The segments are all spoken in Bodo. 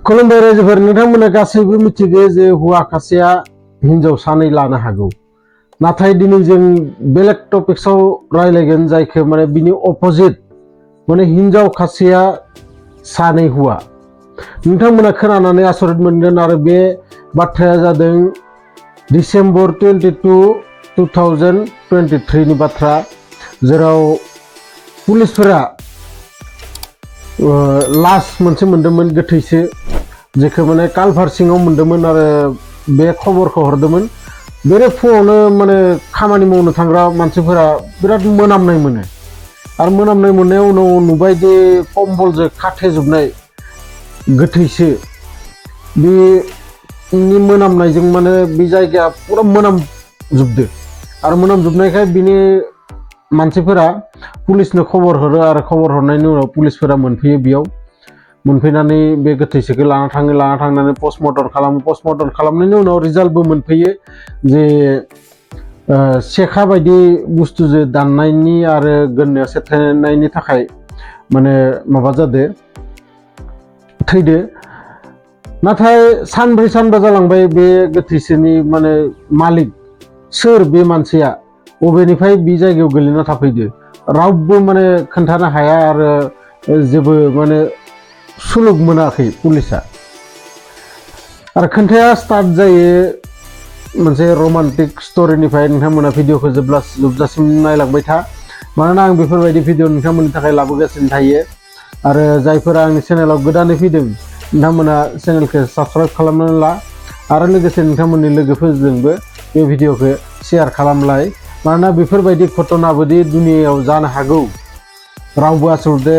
खुलुमबाय रायजोफोर नोंथांमोना गासैबो मिथिगौ जे हौवा सासेया हिनजाव सानै लानो हागौ नाथाय दिनै जों बेलेग टपिक्सआव रायलायगोन जायखौ माने बिनि अपोजिट माने हिनजाव सासेया सानै हौवा नोंथांमोना खोनानानै आसरित मोनगोन आरो बे बाथ्राया जादों डिसेम्बर 22, 2023 नि बाथ्रा जेराव पुलिसफोरा लास मोनसे मोनदोंमोन गोथैसो जेखौ माने कालभार सिङाव मोनदोंमोन आरो बे खबरखौ हरदोंमोन बेरे फुङावनो माने खामानि मावनो थांग्रा मानसिफोरा बिराद मोनामनाय मोनो आरो मोनामनाय मोननायाव उनाव नुबाय जे कम्बलजों खाथेजोबनाय गोथैसो बेनि मोनामनायजों माने बे जायगाया पुरा मोनामजोबदो आरो मोनामजोबनायखाय बिनि मानसिफोरा पुलिसनो खबर हरो आरो खबर हरनायनि उनाव पुलिसफोरा मोनफैयो बेयाव मोनफैनानै बे गोथैसोखौ लाना थांनानै पस्टमर्टम खालामनायनि उनाव रिजाल्टबो मोनफैयो जे सेखा बायदि बुस्थुजों दाननायनि आरो गोन्नायाव सेथायनायनि थाखाय माने माबा जादो थैदो नाथाय सानब्रै सानबा जालांबाय बे गोथैसोनि माने मालिक सोर बे मानसिया बबेनिफ्राय बे जायगायाव गोलैना थाफैदो रावबो माने खोन्थानो हाया आरो जेबो माने सुलुग मोनाखै पुलिसा आरो खोन्थाया स्टार्ट जायो मोनसे रमान्टिक स्टोरीनिफ्राय नोंथांमोना भिडिअखौ जोबजासिम नायलांबाय था मानोना आं बेफोरबायदि भिडिअ नोंथांमोननि थाखाय लाबोगासिनो थायो आरो जायफोरा आंनि चेनेलाव गोदानै फैदों नोंथांमोना चेनेलखौ साबस्क्राइब खालामनानै ला आरो लोगोसे नोंथांमोननि लोगोफोरजोंबो बे भिडिअखौ शेयार खालामलाय मानोना बेफोरबायदि घटनाबोदि दुनियायाव जानो हागौ रावबो आसलते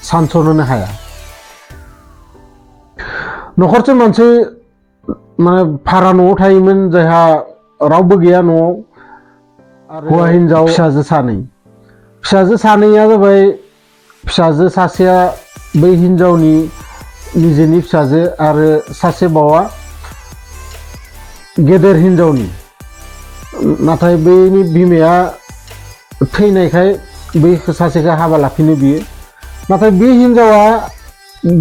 सानस'नोनो हाया न'खरसे मानसि माने भारा न'आव थायोमोन जायहा रावबो गैया न'आव आरो हौवा हिनजाव फिसाजो सानैया जाबाय फिसाजो सासेया बै हिनजावनि निजेनि फिसाजो आरो सासे बावा गेदेर हिनजावनि नाथाय बैनि बिमाया थैनायखाय बै सासेखौ हाबा लाफिनो बियो नाथाय बे हिनजावा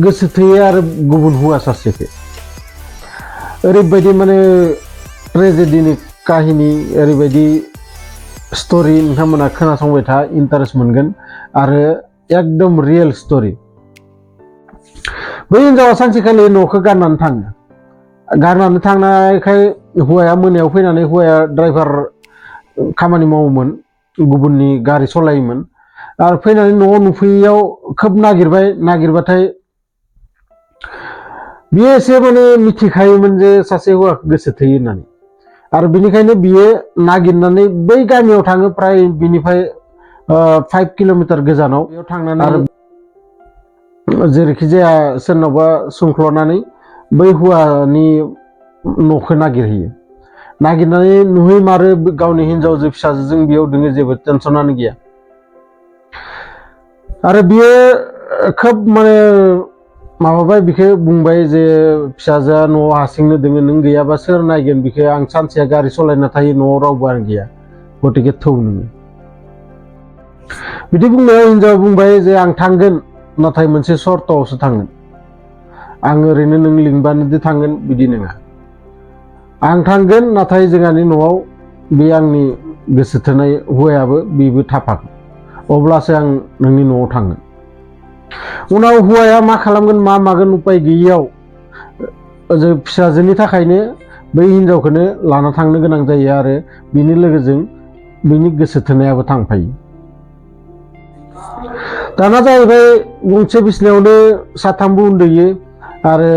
गोसो थैयो आरो गुबुन हौवा सासेखौ ओरैबायदि माने ट्रेजेडिनि काहिनी ओरैबायदि स्टोरी नोंथांमोना खोनासंबाय था इन्टारेस्ट मोनगोन आरो एकदम रियेल स्टोरी बै हिनजावा सानसेखालि न'खौ गारनानै थांनायखाय हौवाया मोनायाव फैनानै हौवाया ड्राइभार खामानि मावोमोन गुबुननि गारि सालायोमोन आरो फैनानै न'आव नुफैयाव खोब नागिरबाथाय बियो एसे माने मिथिखायोमोन जे सासे हौवा गोसो थैयो होननानै आरो बिनिखायनो बियो नागिरनानै बै गामियाव थाङो प्राय बिनिफ्राय 5 किल'मिटार गोजानाव बेयाव थांनानै आरो जेरैखि जाया सोरनावबा सुंख्ल'नानै बै हौवानि न'खौ नागिरनानै नुहैमारो गावनि हिनजावजों फिसाजोजों बेयाव दोङो जेबो टेनसनानो गैया आरो बियो खोब माने माबाबाय बिखौ बुंबाय जे फिसाजोआ न'आव हारसिंनो दोङो नों गैयाबा सोर नायगोन बिखौ आं सानसेया गारि सालायना थायो न'आव रावबो आं गैया गतिके थौ नोङो बिदि बुंनायाव हिनजावा बुंबाय जे आं थांगोन नाथाय मोनसे सर्तआवसो थांगोन आं ओरैनो नों लिंबानोदि थांगोन बिदि नङा आं थांगोन नाथाय जोंहानि न'आव बे आंनि गोसो थोनाय हौवायाबो बेबो थाफागोन अब्लासो आं नोंनि न'आव थांगोन उनाव हौवाया मा खालामगोन मा मागोन उपाय गैयियाव फिसाजोनि थाखायनो बै हिनजावखौनो लाना थांनो गोनां जायो आरो बिनि लोगोजों बिनि गोसो थोनायाबो थांफायो दाना जाहैबाय गंसे बिसिनायावनो साथामबो उन्दुयो आरो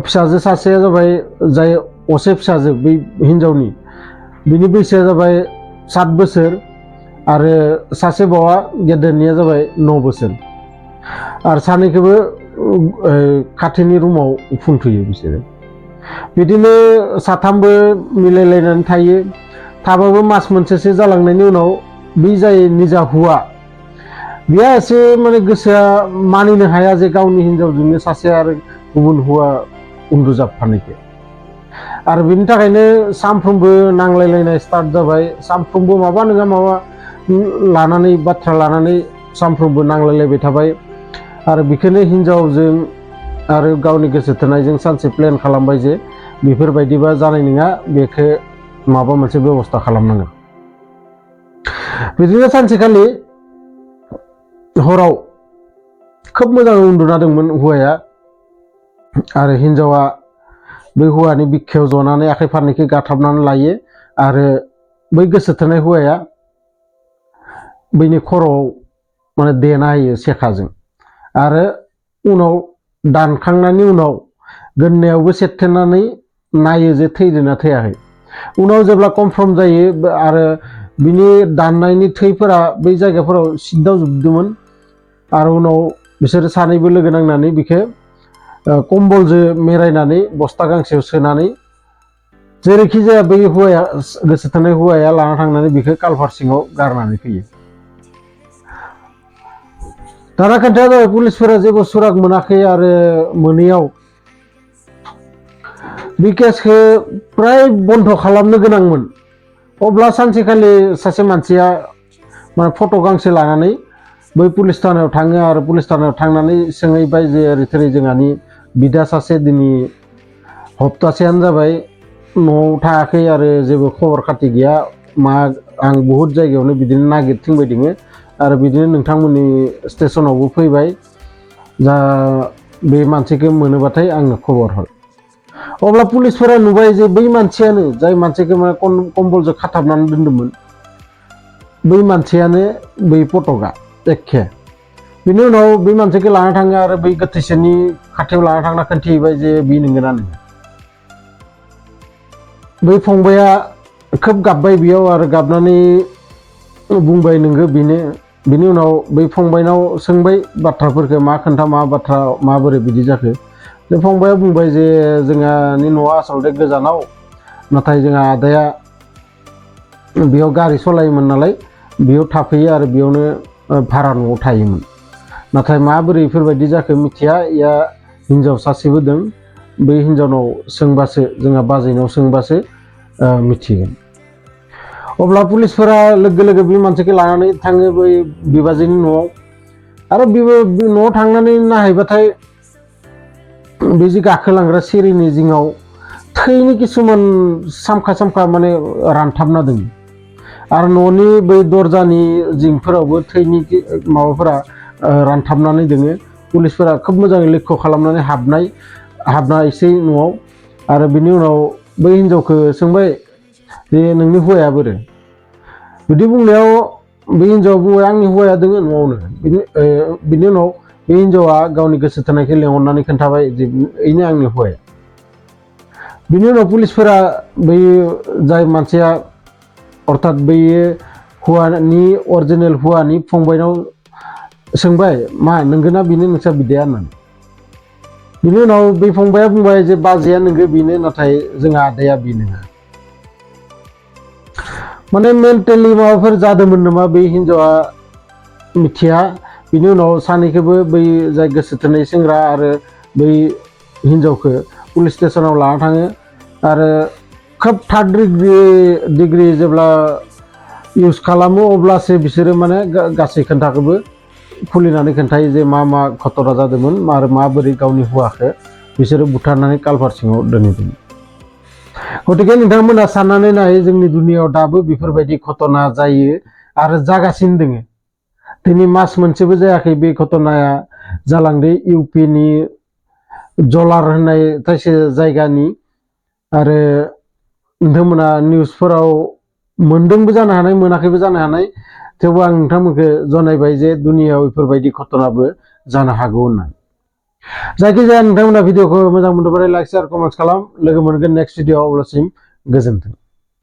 फिसाजो सासेया जाबाय जाय असे फिसाजो बै हिनजावनि बिनि बैसोआ जाबाय 7 बोसोर आरो सासे बावा गेदेरनिया जाबाय 9 बोसोर आरो सानैखौबो खाथिनि रुमाव उफुंथुयो बिसोरो बिदिनो साथामबो मिलायलायनानै थायो थाबाबो मास मोनसेसो जालांनायनि उनाव बै जाय निजा हौवा बिया एसे माने गोसोआ मानिनो हाया जे गावनि हिनजावजोंनो सासे आरो गुबुन हौवा उन्दुजाबफानायखौ आरो बिनि थाखायनो सानफ्रोमबो नांलायलायनाय स्टार्ट जाबाय सानफ्रोमबो माबा नङा माबा बाथ्रा लानानै सानफ्रोमबो नांलायलायबाय थाबाय आरो बेखौनो हिनजावजों आरो गावनि गोसो थोनायजों सानसे प्लेन खालामबाय जे बेफोरबायदिबा जानाय नङा बेखौ माबा मोनसे बेबस्था खालामनांगोन। बिदिनो सानसेखालि हराव खोब मोजाङै उन्दुना दंमोन हौवाया आरो हिनजावा बै हौवानि बिखायाव जनानै आखाइ फारनैखौ गाथाबनानै लायो आरो बै गोसो थोनाय हौवाया बैनि खर'आव माने देना होयो सेखाजों आरो उनाव दानखांनायनि उनाव गोदनायावबो सेरथेनानै नायो जे थैदोंना थैयाखै। उनाव जेब्ला कनफार्म जायो आरो बिनि दाननायनि थैफोरा बै जायगाफोराव सिद्दावजोबदोंमोन आरो उनाव बिसोर सानैबो लोगो नांनानै बिखौ कम्बलजों मेरायनानै बस्ता गांसेयाव सोनानै जेरैखि जाया बै हौवाया गोसो थोनाय हौवाया लाना थांनानै बिखौ कालभार सिङाव गारनानै फैयो। दाना खोन्थाया जाबाय पुलिसफोरा जेबो सुराग मोनाखै आरो मोनैयाव बे केसखौ प्राय बन्द खालामनो गोनांमोन। अब्ला सानसेखालि सासे मानसिया माने फट' गांसे लानानै बै पुलिस थानायाव थाङो आरो पुलिस थानायाव थांनानै सोंहैबाय जे ओरै थोरै जोंहानि बिदा सासे दिनै हप्तासेयानो जाबाय न'आव थायाखै आरो जेबो खबर खाथि गैया मा आं बहुद जायगायावनो बिदिनो नागिरथिंबाय दङ आरो बिदिनो नोंथांमोननि स्टेसनावबो फैबाय जा बे मानसिखौ मोनोबाथाय आंनो खबर हर। अब्ला पुलिसफोरा नुबाय जे बै मानसियानो जाय मानसिखौ माने कम्बलजों खाथाबनानै दोनदोंमोन बै मानसियानो बै फट'गा एखे। बिनि उनाव बै मानसिखौ लाना थाङो आरो बै गोथैसोनि खाथियाव लाना थांना खोन्थिहैबाय जे बि नोंगोना नोङा। बै फंबाया खोब गाबबाय बेयाव आरो गाबनानै बुंबाय नोंगो बेनो। बिनि उनाव बै फंबायनाव सोंबाय बाथ्राफोरखौ मा खोन्था मा बाथ्रा माबोरै बिदि जाखो। बे फंबाया बुंबाय जे जोंहानि न'आ आसलथे गोजानाव नाथाय जोंहा आदाया बेयाव गारि सालायोमोन नालाय बेयाव थाफैयो आरो बेयावनो भारा न'आव थायोमोन। नाथाय माबोरै बेफोरबायदि जाखो मिथिया या हिनजाव सासेबो दं बै हिनजावनाव सोंबासो जोंहा बाजैनाव सोंबासो मिथिगोन। अब्ला पुलिसफोरा लोगो लोगो बे मानसिखौ लानानै थाङो बै बिबाजैनि न'आव आरो न'आव थांनानै नायहैबाथाय बे जे गाखोलांग्रा सिरिनि जिङाव थैनि किसुमान सामखा सामखा माने रानथाबना दं आरो न'नि बै दरजानि जिंफोरावबो थैनि माबाफोरा रानथाबनानै दोङो। पुलिसफोरा खोब मोजाङै लक्ष्य खालामनानै हाबनायसै न'आव आरो बिनि उनाव बै हिनजावखौ सोंबाय जे नोंनि हौवाया बोरो। बिदि बुंनायाव बे हिनजावा बुंबाय आंनि हौवाया दोङो न'आवनो। बिनि उनाव बे हिनजावा गावनि गोसो थोनायखौ लेंहरनानै खोन्थाबाय जे बेनो आंनि हौवाया। बिनि उनाव पुलिसफोरा बै जाय मानसिया अर्थात बै हौवानि अरिजिनेल हौवानि फंबायनाव सोंबाय मा नोंगोना बेनो नोंस्रा बिदाया होननानै। बिनि उनाव बे फंबाया बुंबाय जे बाजैया नोंगो बेनो नाथाय जोंहा आदाया बे नङा। माने मेन्टेलि माबाफोर जादोंमोन नामा बै हिनजावा मिथिया। बिनि उनाव सानैखौबो बै जाय गोसो थोनाय सेंग्रा आरो बै हिनजावखौ पुलिस स्टेसनाव लाना थाङो आरो खोब थार्ड डिग्रि जेब्ला इउज खालामो अब्लासो बिसोरो माने गासै खोन्थाखौबो खुलिनानै खोन्थायो जे मा मा घटना जादोंमोन आरो माबोरै गावनि हौवाखौ बिसोरो बुथारनानै कालभार सिङाव दोनहैदोंमोन। गतिके नोंथांमोना साननानै नाय जोंनि दुनियाव दाबो बेफोरबायदि घटना जायो आरो जागासिनो दङ। दिनै मास मोनसेबो जायाखै बे घटनाया जालांदो इउपिनि जलार होननाय थाइसे जायगानि आरो नोंथांमोना निउसफोराव मोनदोंबो जानो हानाय मोनाखैबो जानो हानाय थेवबो आं नोंथांमोनखौ जनायबाय जे दुनियाव बेफोरबायदि घटनाबो जानो हागौ होननानै। जायखिजाया नोंथांमोना भिडिअखौ मोजां मोनदोंबाथाय लाइक शेयार कमेन्ट खालाम। लोगो मोनगोन नेक्स्ट भिडिअ अब्लासिम गोजोन्थों।